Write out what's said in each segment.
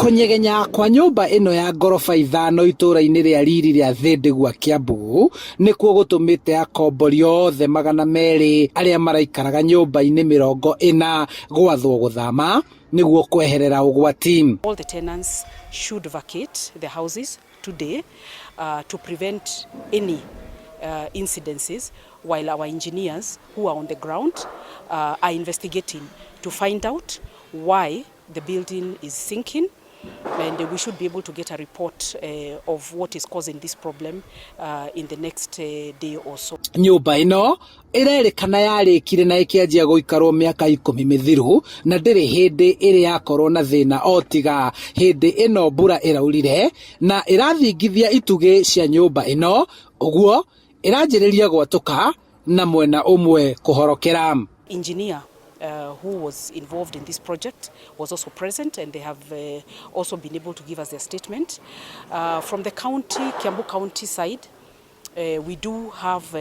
Kũnyegenya kwa nyũmba ĩno ya ngoroba ithano itũũra-inĩ rĩa riri rĩa Thĩndĩgua Kiambu nĩkuo gũtũmĩte akombori othe 200 arĩa maraikaraga nyũmba-inĩ 40 gwathwo gũthama nĩguo kweherera ũgwati. All the tenants should vacate the houses today to prevent any incidences while our engineers who are on the ground are investigating to find out why the building is sinking, and we should be able to get a report of what is causing this problem in the next day or so. Nyũmba ĩno ĩrerĩkana yarĩkire na ĩkĩanjia gũikarwo mĩaka 10 mĩthiru na ndĩrĩ hĩndĩ ĩrĩ yakorwo na thĩna o tiga hĩndĩ ĩno mbura ĩraurire na ĩrathingithia itugĩ cia nyũmba ĩno, ũguo ĩranjĩrĩria gwatũka na mwena ũmwe kũhorokera. Engineer who was involved in this project was also present, and they have also been able to give us their statement. From the county, Kiambu County side, we do have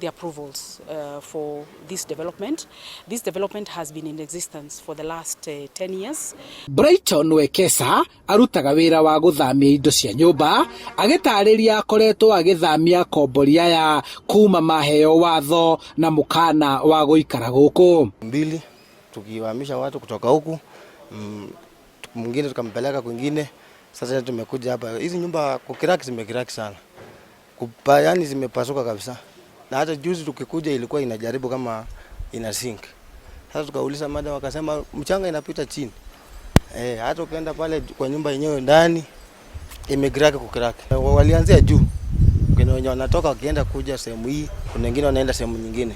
the approvals for this development. This development has been in existence for the last 10 years. Brighton Wekesa arutaga wĩra wa gũthamia indo cia nyũmba, agĩtarĩria akoretwo agĩthamia akombori aya kuma maheo watho na mũkana wa gũikara gũkũ. Mbili tukiwahamisha watu kutoka huku, mwingine tukampeleka kwingine. Sasa tumekuja hapa, hizi nyumba kucrack zimecrack sana. Yani zimepasuka kabisa. Na hata juzi tukikuja ilikuwa inajaribu kama ina sink. Sasa tukauliza madam, wakasema mchanga inapita chini. Hata ukienda pale kwa nyumba yenyewe ndani imecrack kucrack. Walianzia juu. Kuna wenye wanatoka wakienda kuja sehemu hii, kuna wengine wanaenda sehemu nyingine.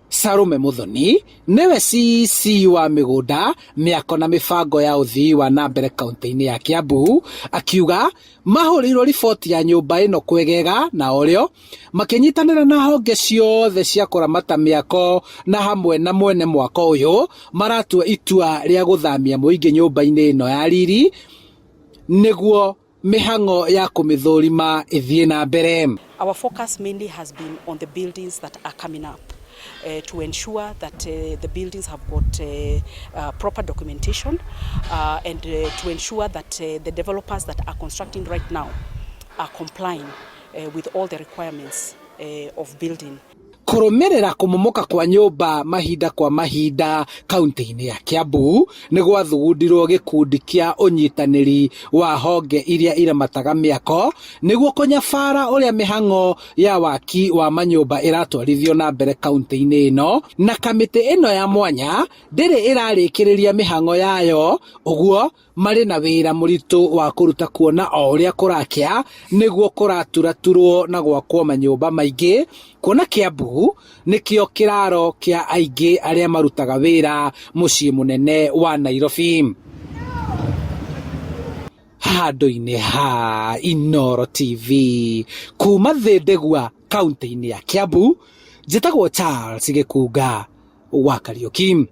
Sarume Muthoni nĩwe CEC wa mĩgũnda, mĩako na mĩbango ya ũthii wa na mbere kaunti-inĩ ya Kiambu, akiuga mahũrĩirwo riboti ya nyũmba ĩno kwegega na orĩo makĩnyitanĩra na honge ciothe cia kũramata mĩako na hamwe na mwene mwako ũyũ maratua itua rĩa gũthamia mũingĩ nyũmba-inĩ ĩno ya riri nĩguo mĩhang'o ya kũmĩthũrima ĩthiĩ na mbere. Our focus mainly has been on the buildings that are coming up, to ensure that the buildings have got proper documentation and to ensure that the developers that are constructing right now are complying with all the requirements of building. Kũrũmĩrĩra kũmomoka kwa nyũmba mahinda kwa mahinda kaunti-inĩ ya Kiambu nĩ gwathugundirwo gĩkundi kĩa ũnyitanĩri wa honge iria iramataga mĩako nĩguo kũnyabara ũrĩa mĩhang'o ya waki wa manyũmba ĩratwarithio na mbere kaunti-inĩ ĩno, na kamĩtĩ ĩno ya mwanya ndĩrĩ ĩrarĩkĩrĩria mĩhang'o yayo, ũguo marĩ na wĩra mũritũ wa kũruta kuona o ũrĩa kũrakĩa nĩguo kũraturaturwo na gwakwo manyũmba maingĩ, kuona Kiambu nĩkĩo kĩraro kĩa aingĩ arĩa marutaga wĩra mũciĩ mũnene wa Nairobi. Handũ-inĩ ha Inooro TV kuma Thĩndĩgua kaunti-inĩ ya Kiambu, njĩtagwo Charles Gĩkunga wa Kariũki.